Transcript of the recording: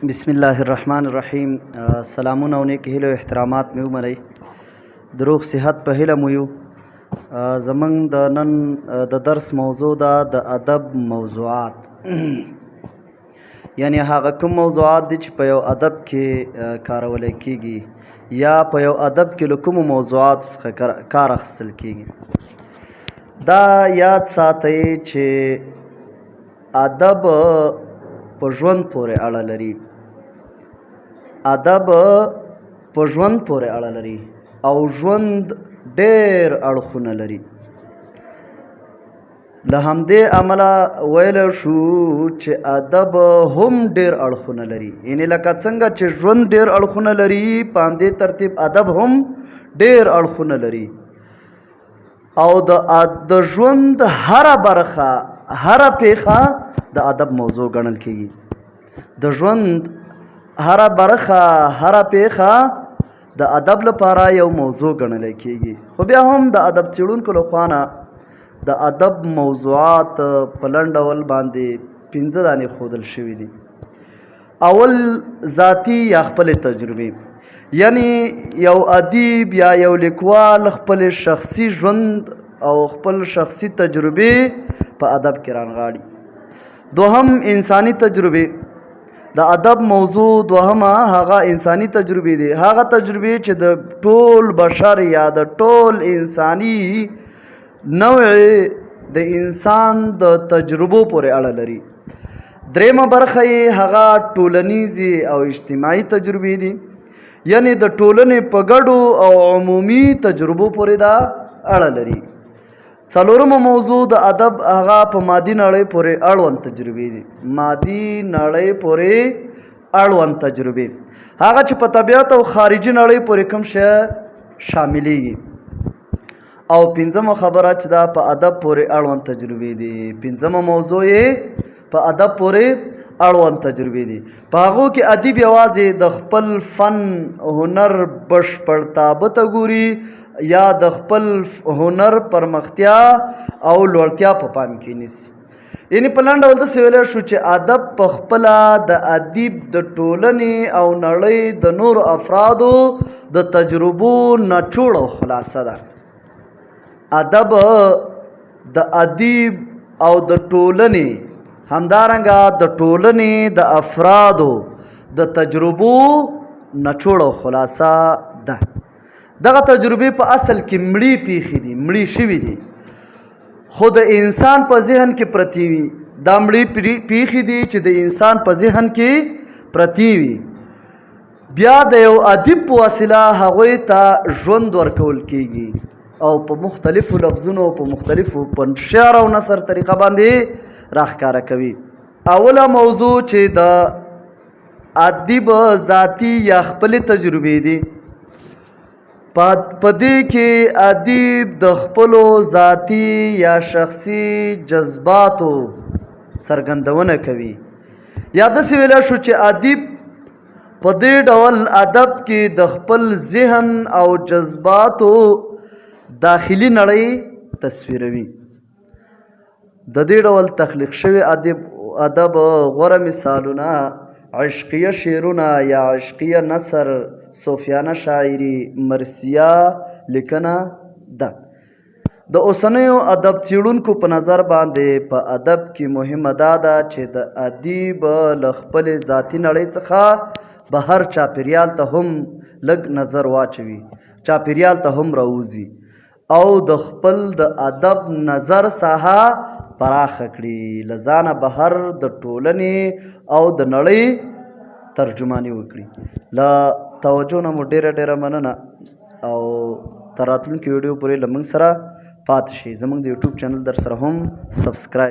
بسم الله الرحمن الرحیم. سلامونه او نیک هیله او احترامات مې ومنئ. دروغ صحت په هیله مو یو. زمونږ د نن د درس موضوع ده د ادب موضوعات، یعنی هغه کوم موضوعات دي چې په یو ادب کې کارول کیږي یا په یو ادب کې له کومو موضوعاتو څخه کار اخیستل کیږي. دا یاد ساتئ چې ادب په ژوند پورې اړه لري، ادب په ژوند پورې اړه لري او ژوند ډېر اړخونه لري. له همدې امله ویلی شو چې ادب هم ډېر اړخونه لري، یعنې لکه څنګه چې ژوند ډېر اړخونه لري، په همدې ترتیب ادب هم ډېر اړخونه لري. او د ژوند هره برخه، هره پیښه د ادب موضوع ګڼل کیږي. د ژوند هره برخه، هره پیښه د ادب لپاره یو موضوع ګڼل کیږي. خو بیا هم د ادب څېړونکو له خوا نه د ادب موضوعات په لنډ ډول باندې پنځه دانې ښودل شوي دي. اول ذاتی یا خپل تجربې، یعنی یو ادیب یا یو لیکوال خپل شخصي ژوند او خپل شخصي تجربې په ادب کې رانغاړي. دوهم انساني تجربې، د ادب موضوع دوهمه هغه انساني تجربې دي، هغه تجربې چې د ټول بشر یا د ټول انساني نوع د انسان د تجربو پورې اړه لري. درېیمه برخه یې هغه ټولنیزې او اجتماعي تجربې دي، یعنی د ټولنې په ګډو او عمومي تجربو پورې دا اړه لري. څلورمه موضوع د ادب هغه په مادي نړۍ پورې اړوند تجربې دي، مادي نړۍ پورې اړوند تجربې، هغه چې په طبیعت او خارجي نړۍ پورې کوم شی شاملېږي. او پنځمه خبره چې دا په ادب پورې اړوند تجربې دي، پنځمه موضوع یې په ادب پورې اړوند تجربې دي. په هغو کې ادیب یوازې د خپل فن هنر بشپړتابه ته ګوري یا د خپل هنر پرمختیا او لوړتیا په پام کې نیسي. یعنی په لنډ ډول داسې ویلی شو چې ادب په خپله د ادیب د ټولنې او نړۍ د نورو افرادو د تجربو نچوړ او خلاصه ده. ادب د ادیب او د ټولنې، همدارنګه د ټولنې د افرادو د تجربو نچوړ او خلاصه ده. دغه تجربې په اصل کې مړې پیښې دي، مړې شوي دي، خو د انسان په ذهن کې پرتې وي. دا مړې پیښې دي چې د انسان په ذهن کې پرتې وي، بیا د یو ادیب په وسیله هغوی ته ژوند ورکول کیږي او په مختلفو لفظونو، په مختلفو په شعر او نثر طریقه باندې راښکاره کوي. اوله موضوع چې د ادیب ذاتی یا خپل تجربې دي، په دې کې ادیب د خپلو ذاتی یا شخصي جذباتو څرګندونه کوي، یا داسې ویلی شو چې ادیب په دې ډول ادب کې د خپل ذهن او جذباتو داخلي نړۍ تصویروي. د دې ډول تخلیق شوی ادب غوره مثالونه عشقیه شعرونه یا عشقیه نثر، صوفیانه شاعري، مرثیه لیکنه ده. د اوسنیو ادب څېړونکو په نظر باندې په ادب کې مهمه دا ده چې د ادیب له خپلې ذاتي نړۍ څخه بهر چاپیریال ته هم لږ نظر واچوي، چاپیریال ته هم راوځي او د خپل د ادب نظر ساحه پراخه کړي، له ځانه بهر د ټولنې او د نړۍ ترجماني وکړي. له توجه نه مو ډېره ډېره مننه او تر راتلونکي ویډیو پورې له موږ سره پاتې شئ. زموږ د یوټیوب چینل در سره هم سبسکرایب.